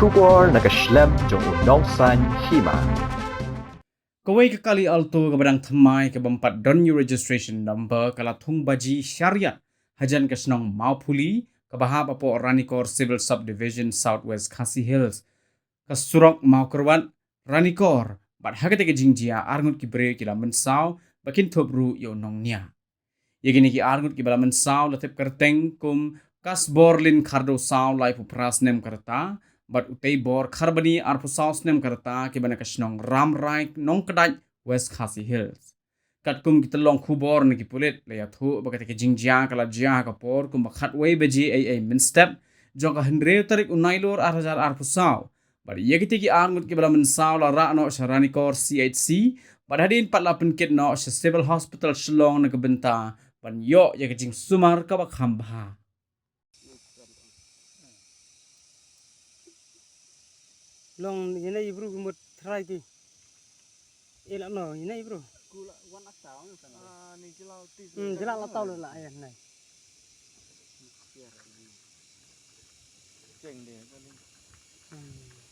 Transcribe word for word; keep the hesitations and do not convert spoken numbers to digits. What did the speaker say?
Khubor na ka shlem jong u nongsaiñ hima. Kawei ka kali Alto kaba dang thymmai kaba ym pat don ïa u registration number ka la thung baji shariat hajan ka shnong Mawphuli kaba hap hapoh Ranikor Civil Subdivision, South West Khasi Hills. Ka surok Mawkyrwat Ranikor, bad ha kata ka jingjia arngut ki briew ki la mynsaw ba kin thup ruh ïa u nongñiah. Ïa kine ki arngut kiba la mynsaw la tip kyrteng kum Kasborlin Khardosaw, laiphew phra snem ka rta, bad u Teibor Kharbani, arphew saw snem ka rta, kiba na ka shnong Ramrai, Nongkdait, West Khasi Hills. Katkum ki tyllong khubor na ki pulit, la ïathuh ba kata ka jingjia ka la jia ha ka por kumba khatwei baje eiei mynstep jong ka hynriew tarik u Nailur ar hajar arphew saw. Bad ïa kita ki arngut kiba la mynsaw la rah noh sha Ranikor C H C, bad hadien pat la pynkit noh sha Civil Hospital Shillong na ka bynta ban ïoh ïa ka jingsumar kaba kham bha. Long ïa na i bru ki mut trai ki. Ila no ïa na i bru. Kula wan akta wan sana. Ah, ni jila ti. Hmm, jila la tau la ïa na. Cheng de. Hmm.